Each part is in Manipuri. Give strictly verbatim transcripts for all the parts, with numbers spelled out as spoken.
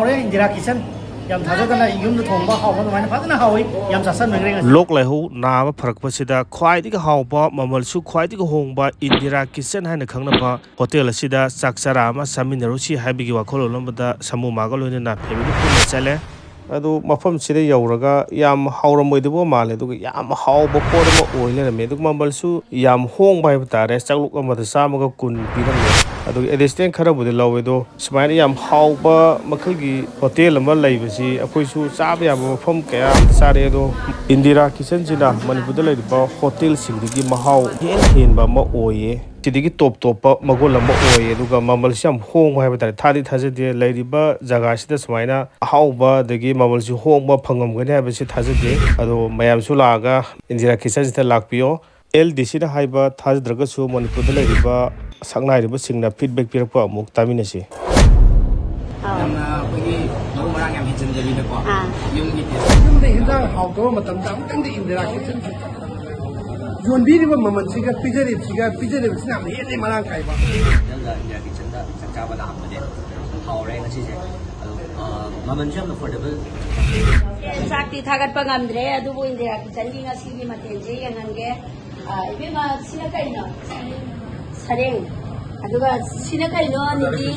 ꯍꯥꯎꯔꯦ ꯏꯟꯗꯤꯔꯥ ꯀꯤꯆꯟ꯫ ꯌꯥꯝ ꯊꯥꯖꯗꯅ ꯌꯨꯝꯗ ꯊꯣꯡꯕ ꯍꯥꯎꯕ ꯑꯗꯨꯃꯥꯏꯅ ꯐꯖꯅ ꯍꯥꯎꯏ꯫ ꯌꯥꯝ ꯆꯥꯁꯟꯕꯤꯈ꯭ꯔꯦ ꯉꯁꯤ꯫ ꯂꯣꯛ ꯂꯥꯏꯍꯧ ꯅꯥꯕ ꯐꯔꯛꯄꯁꯤꯗ ꯈ꯭ꯋꯥꯏꯗꯒꯤ ꯍꯥꯎꯕ, ꯃꯃꯜꯁꯨ ꯈ꯭ꯋꯥꯏꯗꯒꯤ ꯍꯣꯡꯕ ꯏꯟꯗꯤꯔꯥ ꯀꯤꯆꯟ ꯍꯥꯏꯅ ꯈꯪꯅꯕ ꯍꯣꯇꯦꯜ ꯑꯁꯤꯗ ꯆꯥꯛ ꯆꯔꯥ ꯑꯃ ꯆꯥꯃꯤꯟꯅꯔꯨꯁꯤ ꯍꯥꯏꯕꯒꯤ ꯋꯥꯈꯜꯂꯣꯟ ꯑꯃꯗ ꯁꯃꯨ ꯃꯥꯒ ꯂꯣꯏꯅꯅ ꯐꯦꯃꯤꯂꯤ ꯄꯨꯟꯅ ꯆꯠꯂꯦ꯫ ꯑꯗꯨ ꯃꯐꯝꯁꯤꯗ ꯌꯧꯔꯒ ꯌꯥꯝ ꯍꯥꯎꯔꯝꯃꯣꯏꯗꯕ ꯃꯥꯜꯂꯦ, ꯑꯗꯨꯒ ꯌꯥꯝ ꯍꯥꯎꯕ ꯄꯣꯠ ꯑꯃ ꯑꯣꯏ ꯂꯩꯔꯝꯃꯦ꯫ ꯑꯗꯨꯒ ꯃꯃꯜꯁꯨ ꯌꯥꯝ ꯍꯣꯡꯕ ꯍꯥꯏꯕ ꯇꯥꯔꯦ, ꯆꯥꯛꯂꯨꯛ ꯑꯃꯗ ꯆꯥꯝꯃꯒ ꯀꯨꯟ ꯄꯤꯔꯝꯃꯦ꯫ ꯑꯗꯨꯒ ꯑꯦꯗꯤꯁꯅꯦꯜ ꯈꯔꯕꯨꯗꯤ ꯂꯧꯋꯦ, ꯑꯗꯣ ꯁꯨꯃꯥꯏꯅ ꯌꯥꯝ ꯍꯥꯎꯕ ꯃꯈꯜꯒꯤ ꯍꯣꯇꯦꯜ ꯑꯃ ꯂꯩꯕꯁꯤ ꯑꯩꯈꯣꯏꯁꯨ ꯆꯥꯕ ꯌꯥꯕ ꯃꯐꯝ ꯀꯌꯥ ꯑꯃ ꯆꯥꯔꯦ, ꯑꯗꯣ ꯏꯟꯗꯤꯔꯥ ꯀꯤꯆꯟꯁꯤꯅ ꯃꯅꯤꯄꯨꯔꯗ ꯂꯩꯔꯤꯕ ꯍꯣꯇꯦꯜꯁꯤꯡꯗꯒꯤ ꯃꯍꯥꯎ ꯏꯍꯦꯟ ꯍꯦꯟꯕ ꯑꯃ ꯑꯣꯏꯌꯦ꯫ ꯁꯤꯗꯒꯤ ꯇꯣꯞ ꯇꯣꯞꯄ ꯃꯒꯨꯟ ꯑꯃ ꯑꯣꯏꯌꯦ, ꯑꯗꯨꯒ ꯃꯃꯜꯁꯨ ꯌꯥꯝ ꯍꯣꯡꯕ ꯍꯥꯏꯕ ꯇꯥꯔꯦ꯫ ꯊꯥꯗꯤ ꯊꯥꯖꯗꯦ ꯂꯩꯔꯤꯕ ꯖꯒꯥꯁꯤꯗ ꯁꯨꯃꯥꯏꯅ ꯑꯍꯥꯎꯕ ꯑꯗꯒꯤ ꯃꯃꯜꯁꯨ ꯍꯣꯡꯕ ꯐꯪꯉꯝꯒꯅꯤ ꯍꯥꯏꯕꯁꯤ ꯊꯥꯖꯗꯦ꯫ ꯑꯗꯣ ꯃꯌꯥꯝꯁꯨ ꯂꯥꯛꯑꯒ ꯏꯟꯗꯤꯔꯥ ꯀꯤꯆꯟꯁꯤꯗ ꯂꯥꯛꯄꯤꯌꯣ꯫ ꯑꯦꯜ ꯗꯤ ꯁꯤꯅ ꯍꯥꯏꯕ ꯊꯥꯖꯗ꯭ꯔꯒꯁꯨ ꯃꯅꯤꯄꯨꯔꯗ ꯂꯩꯔꯤꯕ ꯁꯛꯅꯥꯏꯔꯤꯕꯁꯤꯡꯅ ꯐꯤꯗꯕꯦꯛ ꯄꯤꯔꯛꯄ ꯑꯃꯨꯛ ꯇꯥꯃꯤꯟꯅꯁꯤ꯫ ꯑꯥ꯫ ꯌꯥꯝꯅ ꯑꯩꯈꯣꯏꯒꯤ ꯃꯔꯨ ꯃꯔꯥꯡ ꯌꯥꯝ ꯍꯦꯟꯖꯤꯟꯗꯕꯤꯗꯀꯣ, ꯑꯥ, ꯌꯨꯝꯒꯤ ꯇꯦꯁ꯫ ꯌꯨꯝꯗ ꯍꯤꯟꯖꯥꯡ ꯍꯥꯎꯇꯕ ꯃꯇꯝꯗ ꯑꯃꯨꯛꯇꯪꯗꯤ ꯏꯟꯗꯤꯔꯥ ꯀꯤꯆꯟ ꯌꯣꯟꯕꯤꯔꯤꯕ ꯃꯃꯜꯁꯤꯒ ꯄꯤꯖꯔꯤꯕꯁꯤꯒ, ꯄꯤꯖꯔꯤꯕꯁꯤꯅ ꯌꯥꯝ ꯍꯦꯜꯂꯤ ꯃꯔꯥꯡ ꯀꯥꯏꯕ꯫ ꯍꯣꯇꯦꯜꯗ ꯏꯟꯗꯤꯔꯥ ꯀꯤꯆꯟꯗ ꯆꯥꯛ ꯆꯥꯕ ꯂꯥꯛꯑꯝꯕꯅꯦ꯫ ꯍꯥꯎꯔꯦ ꯉꯁꯤꯁꯦ꯫ ꯑꯗꯣ, ꯑ, ꯃꯃꯜꯁꯨ ꯌꯥꯝꯅ affordable꯫ ꯆꯥꯛꯇꯤ ꯊꯥꯒꯠꯄ ꯉꯝꯗ꯭ꯔꯦ, ꯑꯗꯨꯕꯨ ꯏꯟꯗꯤꯔꯥ ꯀꯤꯆꯟꯒꯤ ꯉꯁꯤꯒꯤ ꯃꯊꯦꯜꯁꯦ ꯌꯦꯡꯍꯟꯒꯦ꯫ ꯑ, ꯏꯕꯦꯝꯃ, ꯁꯤꯅ ꯀꯩꯅꯣ? ꯁꯔꯦꯡ꯫ ꯑꯗꯨꯒ ꯁꯤꯅ ꯀꯩꯅꯣ, ꯑꯅꯤꯗꯤ?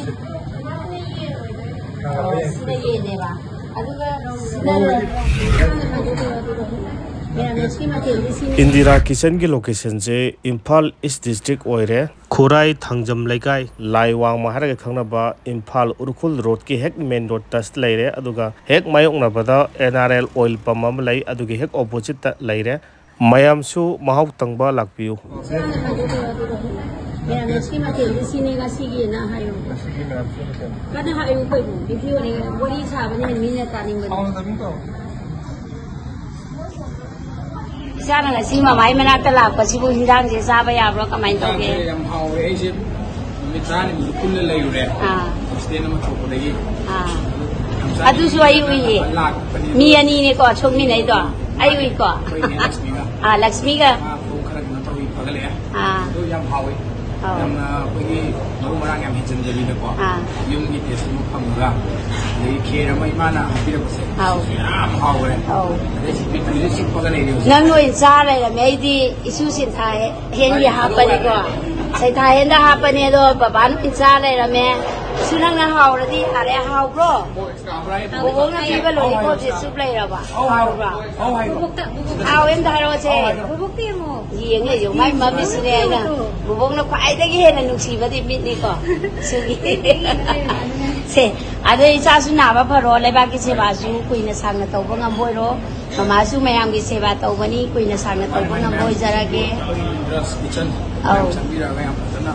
ꯑ, ꯁꯤꯅ ꯌꯦꯟꯅꯦꯕ꯫ ꯑꯗꯨꯒ ꯁꯤꯅ ꯃꯌꯥꯝꯅ ꯁꯤ ꯃꯊꯦꯜꯁꯦ ꯁꯤꯅꯤ꯫ ꯏꯟꯗꯤꯔꯥ ꯀꯤꯆꯟꯒꯤ ꯂꯣꯀꯦꯁꯟꯁꯦ ꯏꯝꯐꯥꯜ ꯏꯁ ꯗꯤꯁꯇ꯭ꯔꯤꯛ ꯑꯣꯏꯔꯦ꯫ ꯈꯨꯔꯥꯏ ꯊꯥꯡꯖꯝ ꯂꯩꯀꯥꯏ, ꯂꯥꯏ ꯋꯥꯡꯃ ꯍꯥꯏꯔꯒ ꯈꯪꯅꯕ ꯏꯝꯐꯥꯜ ꯎꯔꯈꯨꯜ ꯔꯣꯗꯀꯤ ꯍꯦꯛ ꯃꯦꯟ ꯔꯣꯗꯇ ꯂꯩꯔꯦ꯫ ꯑꯗꯨꯒ ꯍꯦꯛ ꯃꯥꯌꯣꯛꯅꯕꯗ N R L oil pump ꯑꯃ ꯂꯩ, ꯑꯗꯨꯒꯤ ꯍꯦꯛ ꯑꯣꯄꯣꯖꯤꯠꯇ ꯂꯩꯔꯦ꯫ ꯃꯌꯥꯝꯁꯨ ꯃꯍꯥꯎ ꯇꯪꯕ ꯂꯥꯛꯄꯤꯌꯨ꯫ ꯃꯌꯥꯝꯅ ꯁꯤ ꯃꯊꯦꯜꯁꯤ ꯁꯤꯅꯦ ꯉꯁꯤꯒꯤꯅ ꯍꯥꯏꯌꯨ꯫ ꯀꯟꯅ ꯍꯥꯏꯌꯨ ꯀꯩꯅꯣ, ꯚꯤꯗꯤꯑꯣꯅꯦ, ꯋꯥꯔꯤ ꯁꯥꯕꯅ ꯍꯦꯟꯅ ꯃꯤꯅ ꯇꯥꯅꯤꯡꯕꯅꯤ꯫ ꯏꯆꯥꯅ ꯉꯁꯤ ꯃꯃꯥꯏ ꯃꯅꯥꯛꯇ ꯂꯥꯛꯄꯁꯤꯕꯨ ꯍꯤꯟꯖꯥꯡꯁꯦ ꯆꯥꯕ ꯌꯥꯕ꯭ꯔꯣ? ꯀꯃꯥꯏꯅ ꯇꯧꯒꯦ? ꯍꯤꯟꯖꯥꯡꯁꯦ ꯌꯥꯝ ꯍꯥꯎꯋꯦ꯫ ꯑꯩꯁꯦ ꯅꯨꯃꯤꯠ ꯇꯔꯥꯅꯤꯃꯨꯛ ꯄꯨꯟꯅ ꯂꯩꯔꯨꯔꯦ꯫ ꯑꯥ꯫ ꯑꯦꯛꯁꯤꯗꯦꯟ ꯑꯃ ꯊꯣꯛꯄꯗꯒꯤ꯫ ꯑꯥ꯫ ꯌꯥꯝ ꯆꯥꯅꯤꯡꯉꯦ꯫ ꯑꯗꯨꯁꯨ ꯑꯩ ꯎꯏꯌꯦ꯫ ꯂꯥꯛꯄꯅꯦ꯫ ꯃꯤ ꯑꯅꯤꯅꯦꯀꯣ ꯁꯣꯛꯃꯤꯟꯅꯩꯗꯣ꯫ ꯑꯩ ꯎꯏꯀꯣ꯫ ꯑꯩꯈꯣꯏ ꯅꯦ ꯂꯛꯁꯃꯤꯒ꯫ ꯑꯥ, ꯂꯛꯁꯃꯤꯒ꯫ ꯃꯥ ꯈꯣꯡ ꯈꯔ ꯀꯩꯅꯣ ꯇꯧꯏ, ꯐꯒꯠꯂꯛꯑꯦ꯫ ꯑꯥ꯫ ꯑꯗꯨ ꯌꯥꯝ ꯍꯥꯎꯋꯤ꯫ ꯑꯧ꯫ ꯌꯥꯝꯅ ꯑꯩꯈꯣꯏꯒꯤ ꯃꯔꯨ ꯃꯔꯥꯡ ꯌꯥꯝ ꯍꯦꯟꯖꯤꯟꯗꯕꯤꯗꯀꯣ꯫ ꯑꯥ꯫ ꯌꯨꯝꯒꯤ ꯇꯦꯁ ꯑꯃ ꯐꯪꯉꯒ ꯑꯗꯒꯤ ꯈꯦꯔ ꯑꯃ ꯏꯃꯥꯅ ꯍꯥꯞꯄꯤꯔꯛꯄꯁꯦ꯫ ꯑꯥꯎ꯫ ꯌꯥꯝ ꯍꯥꯎꯈ꯭ꯔꯦ꯫ ꯑꯧ꯫ ꯑꯗꯩ ꯁꯤ ꯄꯤꯛꯇꯨꯁꯨ ꯆꯤꯛꯄꯒ ꯂꯩꯔꯦ ꯍꯧꯖꯤꯛ꯫ ꯅꯪ ꯑꯣꯏꯅ ꯆꯥ ꯂꯩꯔꯝꯃꯦ꯫ ꯑꯩꯗꯤ ꯏꯁꯨ ꯁꯤꯟꯊꯥ ꯍꯦꯟꯒꯤ ꯍꯥꯞꯄꯅꯤꯀꯣ꯫ ꯁꯤꯟꯊꯥ ꯍꯦꯟꯗ ꯍꯥꯞꯄꯅꯦ ꯑꯗꯣ ꯕꯕꯥꯅ ꯑꯣꯏꯅ ꯆꯥ ꯂꯩꯔꯝꯃꯦ꯫ ꯏꯁꯨ ꯅꯪꯅ ꯍꯥꯎꯔꯗꯤ ꯌꯥꯔꯦ꯫ ꯍꯥꯎꯕ꯭ꯔꯣ? ꯕꯣꯕꯣꯛꯅ ꯄꯤꯕ ꯂꯣꯂꯤꯄꯣꯞꯁꯦ ꯆꯨꯞ ꯂꯩꯔꯕ? ꯍꯥꯎꯕ꯭ꯔꯥ? ꯑꯧ ꯍꯥꯏꯕ꯫ ꯍꯥꯎꯋꯦ ꯑꯝꯇ ꯍꯥꯏꯔꯛꯑꯣꯁꯦ꯫ ꯕꯣꯕꯣꯛꯇꯤ ꯌꯦꯡꯉꯣ꯫ ꯌꯦꯡꯉꯦ ꯌꯦꯡꯉꯣ꯫ ꯃꯥꯏ ꯃꯃꯤꯠꯁꯤꯅꯦ ꯑꯩꯅ ꯕꯣꯕꯣꯛꯅ ꯈ꯭ꯋꯥꯏꯗꯒꯤ ꯍꯦꯟꯅ ꯅꯨꯡꯁꯤꯕꯗꯤ ꯃꯤꯠꯅꯤꯀꯣ꯫ ꯁꯤꯒꯤ ꯁꯦ ꯑꯗꯣ ꯏꯆꯥꯁꯨ ꯅꯥꯕ ꯐꯔꯣ, ꯂꯩꯕꯥꯛꯀꯤ ꯁꯦꯕꯥꯁꯨ ꯀꯨꯏꯅ ꯁꯥꯡꯅ ꯇꯧꯕ ꯉꯝꯕ ꯑꯣꯏꯔꯣ꯫ ꯃꯃꯥꯁꯨ ꯃꯌꯥꯝꯒꯤ ꯁꯦꯕꯥ ꯇꯧꯕꯅꯤ, ꯀꯨꯏꯅ ꯁꯥꯡꯅ ꯇꯧꯕ ꯉꯝꯕ ꯑꯣꯏꯖꯔꯒꯦ꯫ ꯏꯟꯗꯤꯔꯥꯁ ꯀꯤꯆꯟ ꯑꯧ꯫ ꯆꯪꯕꯤꯔꯛꯑꯒ ꯌꯥꯝ ꯐꯖꯅ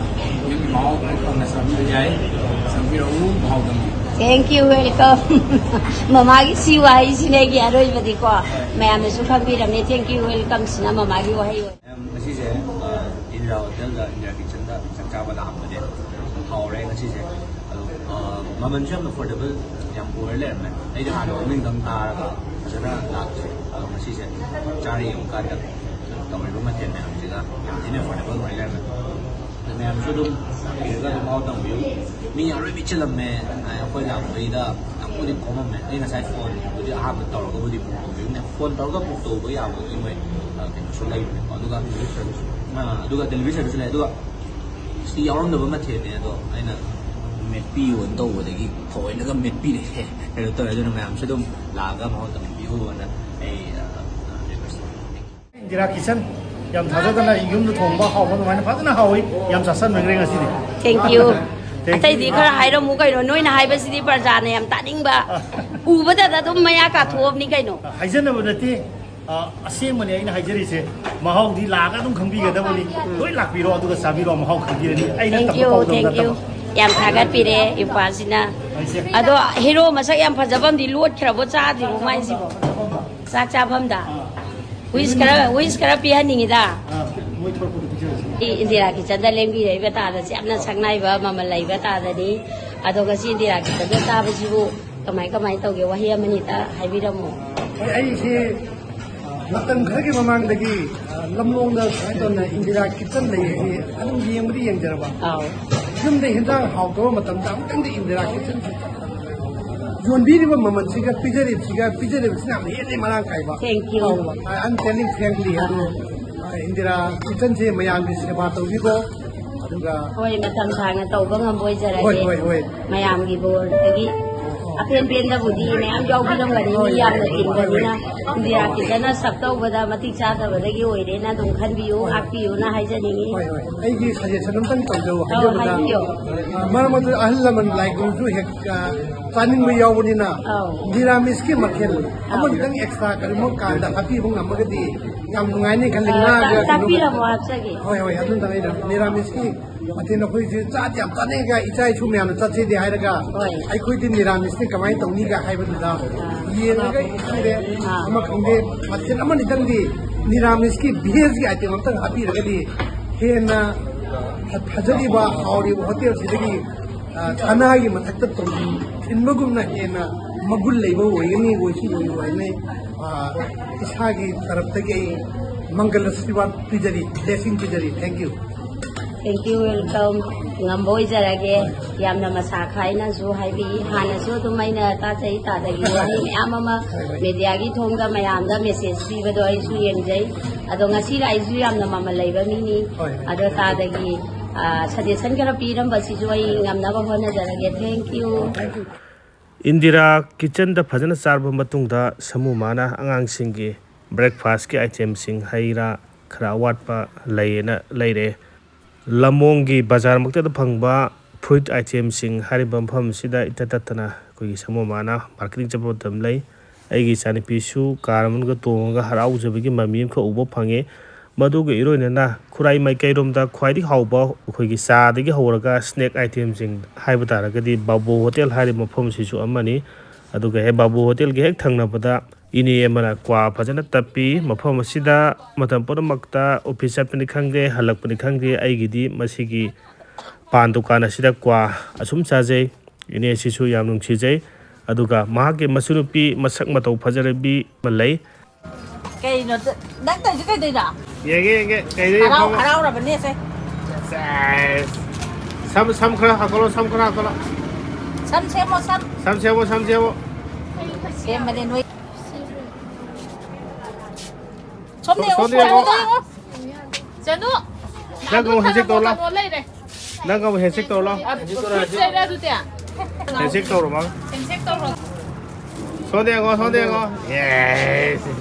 ꯌꯨꯝꯒꯤ ꯃꯍꯥꯎ ꯂꯣꯏ ꯐꯪꯅ ꯆꯥꯕꯤꯕ ꯌꯥꯏ꯫ ꯆꯪꯕꯤꯔꯛꯎ, ꯃꯍꯥꯎ ꯇꯪꯕꯤꯌꯨ꯫ Thank you, welcome. ꯃꯃꯥꯒꯤ ꯁꯤ ꯋꯥꯍꯩꯁꯤꯅ ꯑꯩꯒꯤ ꯑꯔꯣꯏꯕꯗꯤꯀꯣ ꯃꯌꯥꯝꯅꯁꯨ ꯈꯪꯕꯤꯔꯝꯅꯤ꯫ Thank you, welcome ꯁꯤꯅ ꯃꯃꯥꯒꯤ ꯋꯥꯍꯩ ꯑꯣꯏ꯫ ꯃꯦꯝ, ꯉꯁꯤꯁꯦ ꯏꯟꯗꯤꯔꯥ ꯍꯣꯇꯦꯜꯗ ꯏꯟꯗꯤꯔꯥ ꯀꯤꯆꯟꯗ ꯆꯥꯛ ꯆꯥꯕ ꯂꯥꯛꯑꯝꯕꯅꯦ꯫ ꯍꯥꯎꯔꯦ ꯉꯁꯤꯁꯦ꯫ ꯑꯗꯣ ꯃꯃꯜꯁꯨ ꯌꯥꯝ ꯑꯦꯐꯣꯔꯗꯦꯕꯜ ꯌꯥꯝ ꯑꯣꯏꯔ ꯂꯩꯔꯝꯃꯦ꯫ ꯑꯩꯗꯤ ꯍꯥꯟꯅ ꯃꯃꯤꯡꯗꯪ ꯇꯥꯔꯒ ꯐꯖꯅ ꯂꯥꯛꯇ꯭ꯔꯦ꯫ ꯑꯗꯣ ꯉꯁꯤꯁꯦ ꯆꯥꯔ ꯌꯦꯡꯉꯀꯥꯟꯗ ꯇꯧꯔꯤꯕ ꯃꯊꯦꯜ ꯃꯌꯥꯝꯁꯤꯒ ꯌꯥꯝ ꯊꯤꯅ ꯑꯦꯐꯣꯔꯗꯦꯕꯜ ꯑꯣꯏꯔ ꯂꯩꯔꯝꯃꯦ꯫ ꯑꯗꯣ ꯃꯌꯥꯝꯁꯨ ꯑꯗꯨꯝ ꯂꯥꯛꯄꯤꯔꯒ ꯑꯗꯨꯝ ꯃꯍꯥꯎ ꯇꯪꯕꯤꯌꯨ꯫ ꯃꯤ ꯑꯔꯣꯏꯕꯤ ꯆꯤꯜꯂꯝꯃꯦ꯫ ꯑꯩꯈꯣꯏ ꯂꯥꯛꯄꯩꯗ ꯌꯥꯝꯕꯨꯗꯤ ꯀꯣꯝꯃꯝꯃꯦ꯫ ꯑꯩ ꯉꯁꯥꯏ ꯐꯣꯟꯕꯨꯗꯤ ꯑꯍꯥꯟꯕ ꯇꯧꯔꯒꯕꯨꯗꯤ ꯕꯨꯛ ꯇꯧꯕꯤꯌꯨꯅꯦ꯫ ꯐꯣꯟ ꯇꯧꯔꯒ ꯕꯨꯛ ꯇꯧꯕ ꯌꯥꯕꯒꯤ ꯃꯣꯏ ꯀꯩꯅꯣꯁꯨ ꯂꯩꯕꯅꯦꯀꯣ꯫ ꯑꯗꯨꯒ ꯑꯗꯨꯒ ꯗꯦꯂꯤꯚꯔꯤ ꯁꯔꯚꯤꯁꯁꯨ ꯂꯩ꯫ ꯑꯗꯨꯒ ꯁꯤ ꯌꯥꯎꯔꯝꯗꯕ ꯃꯊꯦꯜꯅꯦ, ꯑꯗꯣ ꯑꯩꯅ ꯃꯦꯠꯄꯤꯌꯣꯅ ꯇꯧꯕꯗꯒꯤ ꯊꯑꯣꯏꯅꯒ ꯃꯦꯠꯄꯤꯔꯦ꯫ ꯀꯩꯅꯣ ꯇꯧꯔꯦ꯫ ꯑꯗꯨꯅ ꯃꯌꯥꯝꯁꯨ ꯑꯗꯨꯝ ꯂꯥꯛꯑꯒ ꯃꯍꯥꯎ ꯇꯪꯕꯤꯌꯨꯅ ꯑꯩ ꯔꯤꯀ꯭ꯋꯦꯁ ꯇꯧꯖꯒꯦ꯫ ꯏꯟꯗꯤꯔꯥ ꯀꯤꯆꯟ ꯌꯥꯝ ꯊꯥꯖꯗꯅ ꯌꯨꯝꯗ ꯊꯣꯡꯕ ꯍꯥꯎꯕ ꯑꯗꯨꯃꯥꯏꯅ ꯐꯖꯅ ꯍꯥꯎꯏ꯫ ꯌꯥꯝ ꯆꯥꯁꯟꯅꯈ꯭ꯔꯦ ꯉꯁꯤꯗꯤ꯫ Thank you꯫ Thank you. ꯑꯇꯩꯗꯤ ꯈꯔ ꯍꯥꯏꯔꯝꯃꯨ ꯀꯩꯅꯣ, ꯅꯣꯏꯅ ꯍꯥꯏꯕꯁꯤꯗꯤ ꯄ꯭ꯔꯖꯥꯅ ꯌꯥꯝ ꯇꯥꯅꯤꯡꯕ꯫ ꯎꯕꯗꯗ ꯑꯗꯨꯝ ꯃꯌꯥ ꯀꯥꯊꯣꯛꯑꯕꯅꯤ ꯀꯩꯅꯣ꯫ ꯍꯥꯏꯖꯅꯕ ꯅꯠꯇꯦ꯫ ꯑ, ꯑꯁꯦꯡꯕꯅꯦ ꯑꯩꯅ ꯍꯥꯏꯖꯔꯤꯁꯦ꯫ ꯃꯍꯥꯎꯗꯤ ꯂꯥꯛꯑꯒ ꯑꯗꯨꯝ ꯈꯪꯕꯤꯒꯗꯕꯅꯤ꯫ ꯂꯣꯏ ꯂꯥꯛꯄꯤꯔꯣ ꯑꯗꯨꯒ ꯆꯥꯕꯤꯔꯣ, ꯃꯍꯥꯎ ꯈꯪꯕꯤꯔꯅꯤ꯫ ꯑꯩꯅ Thank ꯇꯝꯕ you, ꯄꯥꯎꯗꯝ thank you꯫ ꯅꯠꯇꯕ꯫ ꯌꯥꯝ ꯊꯥꯒꯠꯄꯤꯔꯦ ꯏꯝꯐꯥꯜꯁꯤꯅ꯫ ꯍꯥꯏꯁꯦ꯫ ꯑꯗꯣ ꯍꯦꯔꯣ ꯃꯁꯛ ꯌꯥꯝ ꯐꯖꯕ ꯑꯃꯗꯤ ꯂꯣꯠꯈ꯭ꯔꯕꯣ, ꯆꯥꯗ꯭ꯔꯤꯕꯣ ꯃꯥꯏꯁꯤꯕꯣ? ꯆꯥꯛ ꯆꯥꯐꯝꯗ꯫ Wish ꯈꯔ, wish ꯈꯔ ꯄꯤꯍꯟꯅꯤꯡꯉꯤꯗ꯫ ꯑ, ꯃꯣꯏ ꯊꯣꯛꯂꯛꯄꯗ ꯄꯤꯖꯔꯁꯤ꯫ ꯏꯟꯗꯤꯔꯥ ꯀꯤꯆꯟꯗ ꯂꯦꯡꯕꯤꯔꯛꯏꯕ ꯇꯥꯗꯁꯦ ꯌꯥꯝꯅ ꯁꯛꯅꯥꯏꯕ ꯃꯃꯜ ꯂꯩꯕ ꯇꯥꯗꯅꯤ꯫ ꯑꯗꯣ ꯉꯁꯤ ꯏꯟꯗꯤꯔꯥ ꯀꯤꯆꯟꯗ ꯆꯥꯕꯁꯤꯕꯨ ꯀꯃꯥꯏ ꯀꯃꯥꯏ ꯇꯧꯒꯦ? ꯋꯥꯍꯩ ꯑꯃꯅꯤꯇ ꯍꯥꯏꯕꯤꯔꯝꯃꯣ꯫ ꯍꯣꯏ, ꯑꯩꯁꯦ, ꯑ, ꯃꯇꯝ ꯈꯔꯒꯤ ꯃꯃꯥꯡꯗꯒꯤ, ꯑ, ꯂꯝꯂꯣꯡꯗ ꯁꯨꯃꯥꯏꯅ ꯇꯧꯅ ꯏꯟꯗꯤꯔꯥ ꯀꯤꯆꯟ ꯂꯩ ꯍꯥꯏꯁꯦ ꯑꯗꯨꯝ ꯌꯦꯡꯕꯗꯤ ꯌꯦꯡꯖꯔꯕ꯫ ꯑꯥꯎ꯫ ꯌꯨꯝꯗ ꯍꯦꯟꯖꯥꯡ ꯍꯥꯎꯇꯕ ꯃꯇꯝꯗ ꯑꯃꯨꯛꯇꯪꯗꯤ ꯏꯟꯗꯤꯔꯥ ꯀꯤꯆꯟ ꯌꯣꯟꯕꯤꯔꯤꯕ ꯃꯃꯜꯁꯤꯒ ꯄꯤꯖꯔꯤꯕꯁꯤꯒ, ꯄꯤꯖꯔꯤꯕꯁꯤꯅ ꯌꯥꯝ ꯍꯦꯟꯅ ꯃꯔꯥꯡ ꯀꯥꯏꯕ꯫ Thank you. ꯑꯧ, I am telling frankly, ꯑꯗꯨ, ꯑ, ꯏꯟꯗꯤꯔꯥ ꯀꯤꯆꯟꯁꯦ ꯃꯌꯥꯝꯒꯤ ꯁꯦꯕꯥ ꯇꯧꯕꯤꯕ, ꯑꯗꯨꯒ ꯍꯣꯏ, ꯃꯇꯝ ꯁꯥꯡꯅ ꯇꯧꯕ ꯉꯝꯕ ꯑꯣꯏꯖꯔꯒꯦ꯫ ꯍꯣꯏ, ꯍꯣꯏ, ꯍꯣꯏ꯫ ꯃꯌꯥꯝꯒꯤ ꯕꯣꯔꯗꯒꯤ ꯑꯄꯦꯟ ꯄꯦꯟꯗꯕꯨꯗꯤ ꯃꯌꯥꯝ ꯌꯥꯎꯕꯤꯔꯝꯒꯅꯤ, ꯃꯤ ꯌꯥꯝꯅ ꯇꯤꯟꯕꯅꯤꯅ꯫ ꯏꯟꯗꯤꯔꯥ ꯀꯤꯆꯟꯅ ꯁꯛ ꯇꯧꯕꯗ ꯃꯇꯤꯛ ꯆꯥꯗꯕꯗꯒꯤ ꯑꯣꯏꯔꯦꯅ ꯑꯗꯨꯝ ꯈꯟꯕꯤꯌꯨ, ꯍꯣꯏ꯫ ꯉꯥꯛꯄꯤꯌꯨꯅ ꯍꯥꯏꯖꯅꯤꯡꯉꯤ꯫ ꯍꯣꯏ, ꯍꯣꯏ꯫ ꯑꯩꯒꯤ suggestion ꯑꯝꯇꯪ ꯇꯧꯖꯧ, ꯑꯧ, ꯍꯥꯏꯖꯕꯗ, ꯍꯥꯏꯕꯤꯌꯨ꯫ ꯑ, ꯃꯔꯛ ꯃꯔꯛꯇ ꯑꯍꯜ ꯂꯃꯟ ꯂꯥꯏ ꯒꯨꯔꯨꯁꯨ ꯍꯦꯛ, ꯑ, ꯆꯥꯅꯤꯡꯕ ꯌꯥꯎꯕꯅꯤꯅ, ꯑꯧ꯫ ꯅꯤꯔꯥꯃꯤꯁꯀꯤ ꯃꯊꯦꯜ ꯑꯃ ꯑꯧ꯫ ꯈꯤꯇꯪ extra ꯀꯔꯤꯒꯨꯝꯕ ꯀꯥꯟꯗ ꯍꯥꯞꯄꯤꯕ ꯉꯝꯃꯒꯗꯤ ꯌꯥꯝ ꯅꯨꯡꯉꯥꯏꯅꯤ ꯈꯜꯂꯤ꯫ ꯑ, ꯉꯥꯒ ꯇꯥꯛꯄꯤꯔꯝꯃꯣ, ꯍꯥꯞꯆꯒꯦ꯫ ꯍꯣꯏ, ꯍꯣꯏ, ꯑꯗꯨꯝꯇꯪ ꯑꯩꯅ ꯅꯤꯔꯥꯃꯤꯁꯀꯤ ꯃꯊꯦꯜ ꯑꯩꯈꯣꯏꯁꯦ ꯆꯥꯗꯤ ꯌꯥꯝ ꯆꯥꯅꯩꯒ, ꯏꯆꯥ ꯏꯁꯨ ꯃꯌꯥꯝꯅ ꯆꯠꯁꯦꯗꯤ ꯍꯥꯏꯔꯒ, ꯍꯣꯏ꯫ ꯑꯩꯈꯣꯏꯗꯤ ꯅꯤꯔꯥꯃꯤꯁꯅꯤ ꯀꯃꯥꯏꯅ ꯇꯧꯅꯤꯒ ꯍꯥꯏꯕꯗꯨꯗ ꯑꯥ꯫ ꯌꯦꯡꯉꯒ ꯈꯪꯗꯦ, ꯑꯥ꯫ ꯑꯃ ꯈꯪꯗꯦ, ꯃꯊꯦꯜ ꯑꯃꯅꯤꯇꯪꯗꯤ ꯅꯤꯔꯥꯃꯤꯁꯀꯤ vegꯒꯤ item ꯑꯝꯇꯪ ꯍꯥꯞꯄꯤꯔꯒꯗꯤ ꯍꯦꯟꯅ ꯐ-, ꯐꯖꯔꯤꯕ, ꯍꯥꯎꯔꯤꯕ ꯍꯣꯇꯦꯜꯁꯤꯗꯒꯤ, ꯑꯥ, ꯁꯅꯥꯒꯤ ꯃꯊꯛꯇ ꯇꯣꯡ-, ꯊꯤꯟꯕꯒꯨꯝꯅ ꯍꯦꯟꯅ ꯃꯒꯨꯟ ꯂꯩꯕ ꯑꯣꯏꯒꯅꯤ, ꯑꯣꯏꯁꯤ ꯑꯣꯏꯔꯣꯏ ꯍꯥꯏꯅ, ꯑꯥ, ꯏꯁꯥꯒꯤ ꯇꯔꯞꯇꯒꯤ ꯑꯩ ꯃꯪꯒꯜ ꯑꯥꯁꯤꯔꯕꯥꯗ ꯄꯤꯖꯔꯤ, blessing ꯄꯤꯖꯔꯤ꯫ Thank you꯫ Thank you, welcome꯫ ꯉꯝꯕ ꯑꯣꯏꯖꯔꯒꯦ꯫ ꯌꯥꯝꯅ ꯃꯁꯥ ꯈꯥꯏꯅꯁꯨ ꯍꯥꯏꯕꯤꯏ꯫ ꯍꯥꯟꯅꯁꯨ ꯑꯗꯨꯝ ꯑꯩꯅ ꯇꯥꯖꯩ, ꯇꯥꯗꯒꯤ ꯋꯥꯍꯩ ꯃꯌꯥꯝ ꯑꯃ mediaꯒꯤ ꯊꯣꯡꯗ ꯃꯌꯥꯝꯗ message ꯄꯤꯕꯗꯣ ꯑꯩꯁꯨ ꯌꯦꯡꯖꯩ꯫ ꯑꯗꯣ ꯉꯁꯤꯗ ꯑꯩꯁꯨ ꯌꯥꯝꯅ ꯃꯃꯜ ꯂꯩꯕ ꯃꯤꯅꯤ꯫ ꯍꯣꯏ, ꯍꯣꯏ꯫ ꯑꯗꯣ ꯇꯥꯗꯒꯤ, ꯑ, suggestion ꯈꯔ ꯄꯤꯔꯝꯕꯁꯤꯁꯨ ꯑꯩ ꯉꯝꯅꯕ ꯍꯣꯠꯅꯖꯔꯒꯦ꯫ Thank you꯫ Thank you꯫ Indira ꯀꯤꯆꯟꯗ ꯐꯖꯅ ꯆꯥꯔꯕ ꯃꯇꯨꯡꯗ, ꯁꯃꯨ ꯃꯥꯅ ꯑꯉꯥꯡꯁꯤꯡꯒꯤ breakfastꯀꯤ itemꯁꯤꯡ, ꯍꯩ ꯔꯥ ꯈꯔ ꯑꯋꯥꯠꯄ ꯂꯩꯌꯦꯅ ꯂꯩꯔꯛꯑꯦ꯫ ꯂꯝꯃꯣꯡꯒꯤ ꯕꯖꯥꯔꯃꯛꯇꯗ ꯐꯪꯕ fruit itemꯁꯤꯡ ꯍꯥꯏꯔꯤꯕ ꯃꯐꯝ ꯑꯁꯤꯗ ꯏꯇꯠ ꯇꯠꯇꯅ ꯑꯩꯈꯣꯏꯒꯤ ꯁꯃꯨ ꯃꯥꯅ marketing ꯆꯠꯄ ꯃꯇꯝ ꯂꯩ꯫ ꯑꯩꯒꯤ ꯏꯆꯥꯅꯨꯄꯤꯁꯨ car ꯃꯅꯨꯡꯗ ꯇꯣꯡꯉꯒ ꯍꯔꯥꯎꯖꯕꯒꯤ ꯃꯃꯤ ꯑꯃꯈꯛ ꯎꯕ ꯐꯪꯉꯦ꯫ ꯃꯗꯨꯒ ꯏꯔꯣꯏꯅꯅ ꯈꯨꯔꯥꯏ ꯃꯥꯏꯀꯩꯔꯣꯝꯗ ꯈ꯭ꯋꯥꯏꯗꯒꯤ ꯍꯥꯎꯕ ꯑꯩꯈꯣꯏꯒꯤ ꯆꯥꯗꯒꯤ ꯍꯧꯔꯒ snack itemꯁꯤꯡ ꯍꯥꯏꯕ ꯇꯥꯔꯒꯗꯤ ꯕꯥꯕꯨ ꯍꯣꯇꯦꯜ ꯍꯥꯏꯔꯤꯕ ꯃꯐꯝ ꯑꯁꯤꯁꯨ ꯑꯃꯅꯤ꯫ ꯑꯗꯨꯒ ꯍꯦꯛ ꯕꯥꯕꯨ ꯍꯣꯇꯦꯜꯒꯤ ꯍꯦꯛ ꯊꯪꯅꯕꯗ ꯏꯅꯦ ꯑꯃꯅ ꯀ꯭ꯋꯥ ꯐꯖꯅ ꯇꯞꯄꯤ꯫ ꯃꯐꯝ ꯑꯁꯤꯗ ꯃꯇꯝ ꯄꯨꯝꯅꯃꯛꯇ office ꯆꯠꯄꯅꯤ ꯈꯪꯗꯦ, ꯍꯜꯂꯛꯄꯅꯤ ꯈꯪꯗꯦ, ꯑꯩꯒꯤꯗꯤ ꯃꯁꯤꯒꯤ ꯄꯥꯟ ꯗꯨꯀꯥꯟ ꯑꯁꯤꯗ ꯀ꯭ꯋꯥ ꯑꯁꯨꯝ ꯆꯥꯖꯩ꯫ ꯏꯅꯦ ꯑꯁꯤꯁꯨ ꯌꯥꯝ ꯅꯨꯡꯁꯤꯖꯩ꯫ ꯑꯗꯨꯒ ꯃꯍꯥꯛꯀꯤ ꯃꯁꯨꯅꯨꯄꯤ ꯃꯁꯛ ꯃꯇꯧ ꯐꯖꯔꯕꯤ ꯑꯃ ꯂꯩ꯫ ꯀꯩꯅꯣ, ꯅꯪ ꯇꯧꯔꯤꯁꯦ ꯀꯩꯗꯧꯔꯤꯅꯣ? ꯌꯦꯡꯒꯦ, ꯌꯦꯡꯒꯦ꯫ ꯀꯩꯗ ꯍꯔꯥꯎ-, ꯌꯦꯡꯐꯝ? ꯍꯔꯥꯎꯔꯕꯅꯦ ꯁꯦ꯫ ꯁꯦꯁ꯫ ꯁꯝ, ꯁꯝ ꯈꯔ ꯍꯥꯞꯀꯠꯂꯣ, ꯁꯝ ꯈꯔ ꯍꯥꯞꯀꯠꯂꯣ꯫ ꯁꯝ ꯁꯦꯝꯃꯣ, ꯁꯝ꯫ ꯁꯝ ꯁꯦꯝꯃꯣ, ꯁꯝ ꯁꯦꯝꯃꯣ꯫ ꯁꯦꯝꯕꯅꯦ ꯅꯣꯏ꯫ ꯁꯣꯝꯗ ꯌꯦꯡꯉꯣ, ꯁꯣꯝꯗ ꯌꯦꯡꯉꯣ꯫ ꯁꯣꯝꯗ ꯌꯦꯡꯉꯣ꯫ ꯆꯅꯨ, ꯅꯪ ꯑꯃꯨꯛ ꯍꯦꯟꯁꯦꯛ ꯇꯧꯔꯣ ꯂꯥꯎ꯫ ꯀꯩꯅꯣ ꯂꯩꯔꯦ꯫ ꯅꯪ ꯑꯃꯨꯛ ꯍꯦꯟꯁꯦꯛ ꯇꯧꯔꯣ ꯂꯥꯎ꯫ ꯑ, ꯐ꯭ꯔꯨꯠꯁ ꯂꯩꯔꯦ ꯑꯗꯨꯗꯤ꯫ ꯍꯦꯟꯁꯦꯛ ꯇꯧꯔꯣ, ꯃꯥ꯫ ꯍꯦꯟꯁꯦꯛ ꯇꯧꯔꯣ꯫ ꯁꯣꯝꯗ ꯌꯦꯡꯉꯣ, ꯁꯣꯝꯗ ꯌꯦꯡꯉꯣ꯫ ꯌꯦꯁ꯫